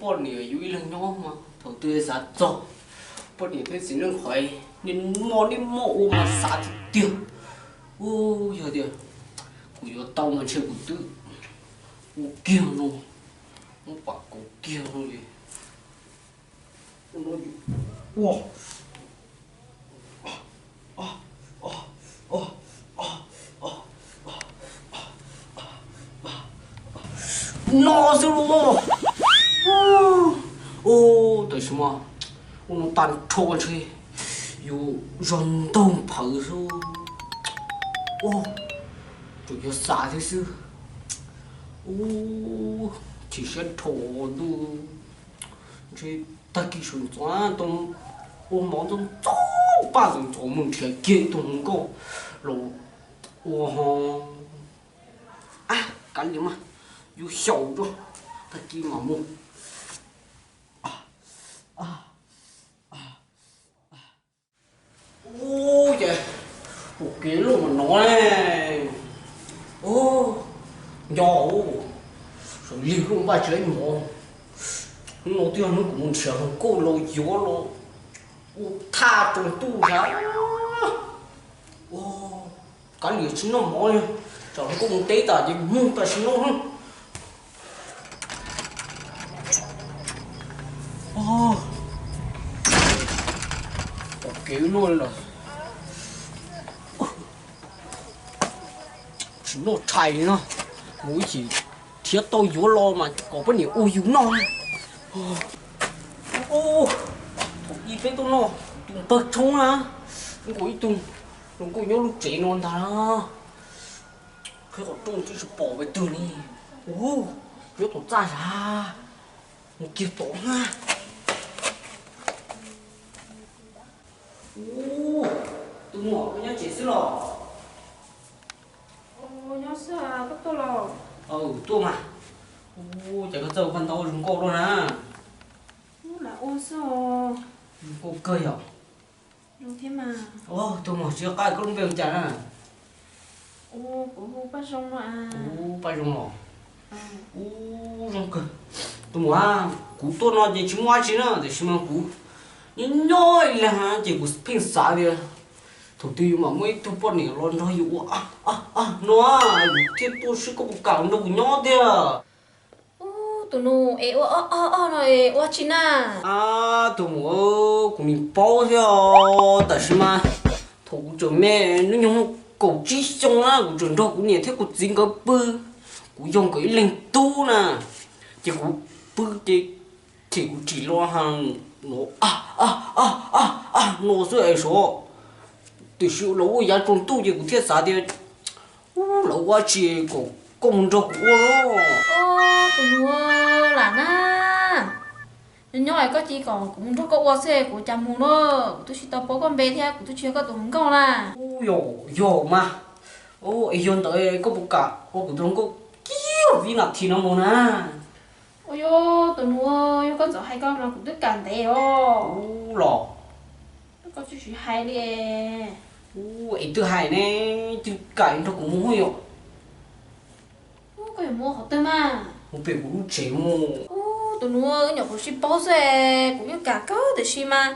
Poj niam yus ib leeg nyob mas thaum twg xav txog poj niam thiab txiv neej qhov niaj hmo niaj hmo ua mas xav tiag tiag. Ub, yog tias kuv yuav tau mas ntshe kuv twb ua kiag no, muab pam kaus kiag no li. Ua no, ua, no xwb los. Ub, tam sim no ua no tag nrho ntshe yus zog ntaug phawv xwb. Ub, tsuas yog xav thiab xwb. Ub, chim siab dhau ntuj, ntshe tag kis sawv ntxov tau ua mov ntxov ntxov paj ntxov ntxov mus nrhiav kiag ib tug hluas nkauj los ua ho. Ab, kav liam mas, yus xyaum dua, tag kis mam mus. Ub, ces tus kev loj mas no ne. Ub, nco, sawv lig lub npaj tsev mov. Hnub no twb yog hnub kuv mus nrhiav hluas nkauj los yuav los ua thaj tsaus ntuj sav. Ub, kav liam tsis noj mov li, tsam hluas nkauj mus teb tas ces mug tam sim no. Ub, kev loj lawm, tsis noj tshais li no, mus ib chim thiab tau yuav los mas kom poj niam ua yus noj. Ub, thaum ub peb tuaj noj tus npawg tshoob na, nkaus ib tug hluas nkauj nyob lub tsev no ntag. Qhib qhov rooj twb tsis pom pes twg li. Ub, nyob tom txaj zag, mus kiag tod na. Ub, tus muam, koj nyob tsev xwb los? Nyob xwb, koj tuaj los? Aw, tuaj mas. Ub, cas koj txawj ua paj ntaub zoo nkauj luaj na. Lam ua xwb os. Zoo nkauj kawg yom. Zoo thiab mas. Ub, tus muam, tsis nco qab koj lub npe hu cas na? Ub, kuv hu Paj Zoo no. Ub, Paj Zoo los? Ub, zoo kawg. Tus muam, kuv tuaj no ces tsis muaj dab tsi na, tiam sis mas kuv nyob nyob ib leeg ces kuv pheej xav tias thaum twg yus mam muaj ib tug poj niam los nrog yus ua no, yus thiaj tuaj sib koj puas kam nrog kuv nyob tiag. Ub, tus nus es ua o o o no es ua dab tsi na? Ab, tus muam, kuv nim paub thiab os, tab sis mas thaum kuv tseem me, hnub nyoog kaum tsib xyoo na, kuv tseem nrog kuv niam thiab kuv txiv nkawd pw, kuv yog nkawd ib leeg tub na, ces kuv pw ces them kuv tsim los ha, no, no xwb es sav, tiam sis lawv ua yav tsaus ntuj ces kuv thiaj xav tias, ub, lawv ua dab tsi kom koj mus nrog kuv ua no? Tus nus, lam na, nyob nyob es koj cia kom kuv mus nrog koj ua xwb kuv cas mus na, kuv twb tsis tau paub koj npe thiab kuv twb tsis yog koj tus hluas nkauj na. Ub, yog mas, es yog ntawd koj puas kam ua kuv tus hluas nkauj kiag vib nas this no mus na? Ua yog tus nus, yog koj txawm hais koj mas kuv twb kam ntev os. Ub los, koj twb tsis hais li. Ub, es twb hais ne, twb kam nrog kuv mus yom. Ub, koj yuav mus qhov twg mas? Mus pem kuv lub tsev mus. Ub, tus nus, wb nyuam qhuav sib paub xwb, kuv yeej kam kawg tiam sis mas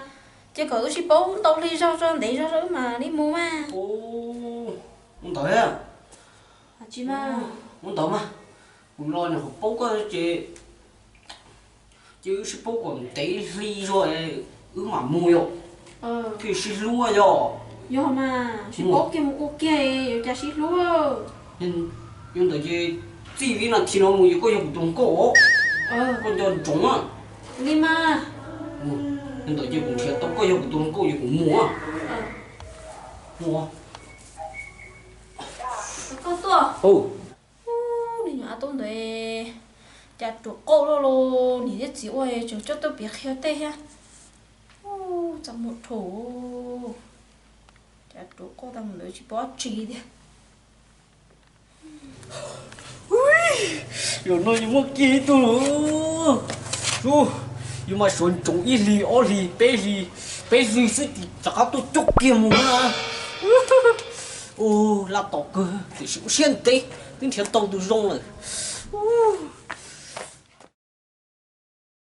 cia kom wb sib paub ntau hli zog tso, ntev zog tso wb mam li mus mas. Ub, ua ntawd, ua ntawd mas, kuv los nyuam qhuav paub koj ces, ces wb sib paub kom ntev hli zog wb mam mus yom. Thiaj sib hlub yom. Yog mas, sib paub kiag mus ua kiag yuav cas sib hlub. Yog ntawd ces txij vib nas this no mus ces koj yog kuv tus hluas nkauj os. Koj nco ntsoov na. Li mas. Yog ntawd ces kuv nrhiav tau koj yog kuv tus hluas nkauj ces kuv mus. Mus. Koj tuaj. Ub, niag nyuam a tub ntawd, cas ruam qauj loj los niam thiab txiv ua tseem coj tuaj piav qhia tej thiab. Ub, txaj muag dhau, cas ruam qauj tag mus ntawd tsis paub dab tsi tiag. Zaum no yus muaj kiag ib tug lawm. Yus mas suav ntsoov ib hlis ob hlis peb hlis, peb hlis xwb ces rov qab tuaj coj kiag mus na. Ub, laj tom kawg tiam sis ua siab ntev twb nrhiav tau tus zoo lawm. Ub,